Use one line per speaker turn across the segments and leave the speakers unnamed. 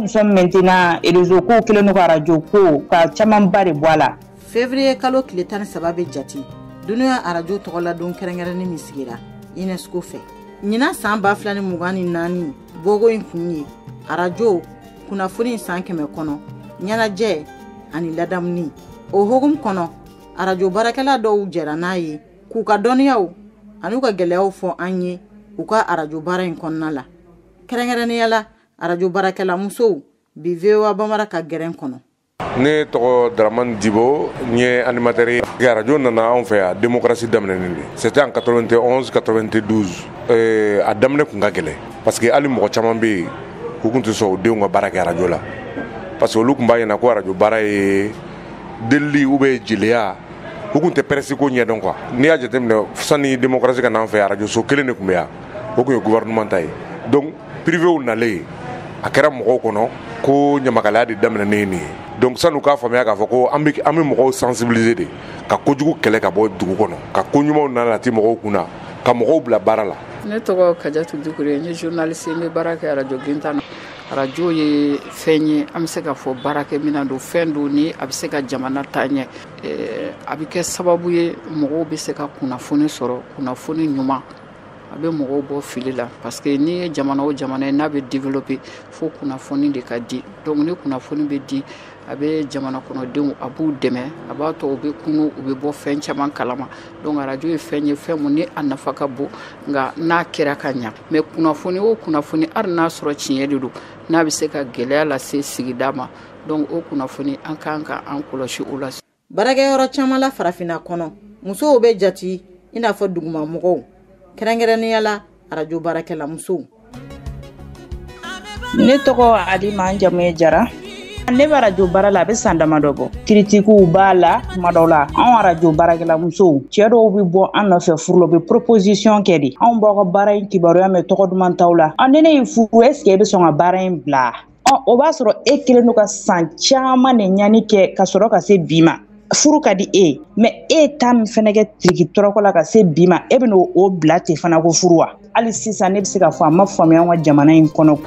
Nous sommes maintenant réseau ko kelen don radio ko ka camanba de bɔ a la.
Février kalo tile 13 bɛ jate dunuya arajo tɔgɔladon kɛrɛnkɛrɛnnen min sigira UNESCO fɛ. Ɲinan san 2024 bɔko in kun ye arajo kunnafoni san 100 kɔnɔ, ɲɛnajɛ ani ladamuni. O hokumu kɔnɔ, arajo baarakɛla dɔw jɛra n'a ye k'u ka dɔnniyaw an'u ka gɛlɛyaw fɔ an ye u ka arajo baara in kɔnɔna la, kɛrɛnkɛrɛnnenya la arajo baarakɛla musow bi VOA Bambara ka gɛrɛn kɔnɔ.
Ne tɔgɔ Dramane Dibo, n ye animateur ye. Radio nana anw fɛ yan démocratie daminɛnen de. C'était en 91 92. A daminɛ kun ka gɛlɛn parce que hali mɔgɔ caman bɛ yen u kun tɛ sɔn u denw ka baara kɛ radio la, parce que olu kun b'a ɲɛna ko radio baara ye delili ou bien jeliya, u kun tɛ presse ko ɲɛdɔn quoi. N'i y'a jateminɛ, sani démocratie ka n'an fɛ yan, radio so kelen de kun bɛ yan, o kun ye gouvernement ta ye. Donc privéw nalen, a kɛra mɔgɔw kɔnɔ ko ɲamakalaya de daminɛnen ye nin ye. Donc san'u k'a faamuya k'a fɔ ko an bɛ mɔgɔw sensibiliser de ka kojugu kɛlɛ ka bɔ dugu kɔnɔ, ka ko ɲumanw nati mɔgɔw kunna, ka mɔgɔw bila baara la.
Ne tɔgɔ Kajatu Dukure, n ye journaliste ye, n bɛ baara kɛ radio Gintan na. Radio ye fɛn ye, an bɛ se k'a fɔ baarakɛminɛn don, fɛn don ni a bɛ se ka jamana taa ɲɛ. A bɛ kɛ sababu ye mɔgɔw bɛ se ka kunnafoni sɔrɔ, kunnafoni ɲuman, a bɛ mɔgɔw bɔ fili la, parce que n'i ye jamana o jamana ye n'a bɛ développer, fo kunnafoni de ka di. Donc ni kunnafoni bɛ di, a bɛ jamana kɔnɔdenw, a b'u dɛmɛ, a b'a to u bɛ kunu, u bɛ bɔ fɛn caman kalama. Donc radio ye fɛn ye, fɛn mun ni a nafa ka bon, nka n'a kɛra ka ɲa. Mais kunnafoni o kunnafoni, hali n'a sɔrɔ tiɲɛ de don, n'a bɛ se ka gɛlɛya lase sigida ma, donc o kunnafoni an kan ka an kɔlɔsi o la.
Baarakɛyɔrɔ caman la farafinna kɔnɔ, musow bɛ jate i n'a fɔ dugumamɔgɔw, kɛrɛnkɛrɛnnenya la arajo baarakɛla musow.
Ne tɔgɔ Alima, n jamu ye Jara. Ne bɛ arajo baara la, a bɛ san damadɔ bɔ. Critiquew b'a la tuma dɔw la. Anw arajo baarakɛla musow, cɛ dɔw bɛ bɔ an nɔfɛ furu la, u bɛ proposition kɛ de. Anw b'aw ka baara in kibaruya mɛn tɔgɔ duman t'aw la. Ni ne y'i furu, est ce que e bɛ sɔn ka baara in bila? O b'a sɔrɔ e kelen don ka san caman de ɲani kɛ ka sɔrɔ ka se bi ma. Furu ka di e ye, mais e ye temps min fɛnɛ kɛ tiriki tɔrɔkɔ la ka se bi ma, e bɛ n'o bila ten fana ko furu wa? Hali sisan ne bɛ se k'a fɔ a ma faamuya an ka jamana in kɔnɔ.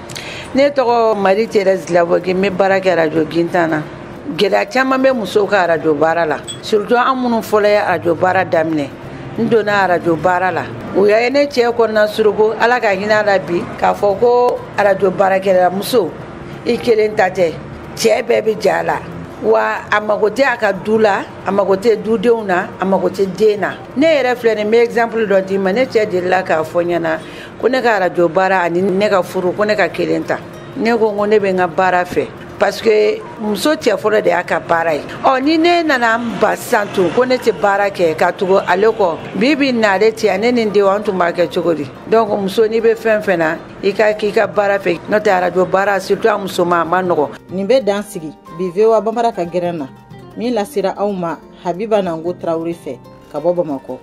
Ne tɔgɔ Marie Thérèse Lavogi, n bɛ baara kɛ radio Gintan na. Gɛlɛya caman bɛ musow ka radio baara la, surtout an minnu fɔlɔ ye radio baara daminɛ. N donna radio baara la, o ye ne cɛ kɔnɔna suruku, Ala ka hinɛ a la bi, k'a fɔ ko radio baarakɛla muso i kelen ta tɛ, cɛ bɛɛ bɛ ja la. Wa a mago tɛ a ka du la, a mago tɛ dudenw na, a mago tɛ den na. Ne yɛrɛ filɛ nin, n bɛ exemple dɔ d'i ma. Ne cɛ delila k'a fɔ n ɲɛna ko ne ka radio baara ani ne ka furu, ko ne ka kelen ta. Ne ko n ko ne bɛ n ka baara fɛ, parce que muso cɛ fɔlɔ de y'a ka baara ye. Ɔ ni ne nana n ba sisan tun ko ne tɛ baara kɛ ka tugu ale kɔ, bi bi in na ale tɛ yan, ne ni n denw an tun b'a kɛ cogo di? Donc muso, n'i bɛ fɛn fɛn na, i ka k'i ka baara fɛ, n'o tɛ radio baara, surtout a musoman, a ma nɔgɔn.
Nin bɛ dan sigi bi VOA Bambara ka gɛrɛn na, min lasera aw ma Habiba Nango Tarawele fɛ ka bɔ Bamakɔ.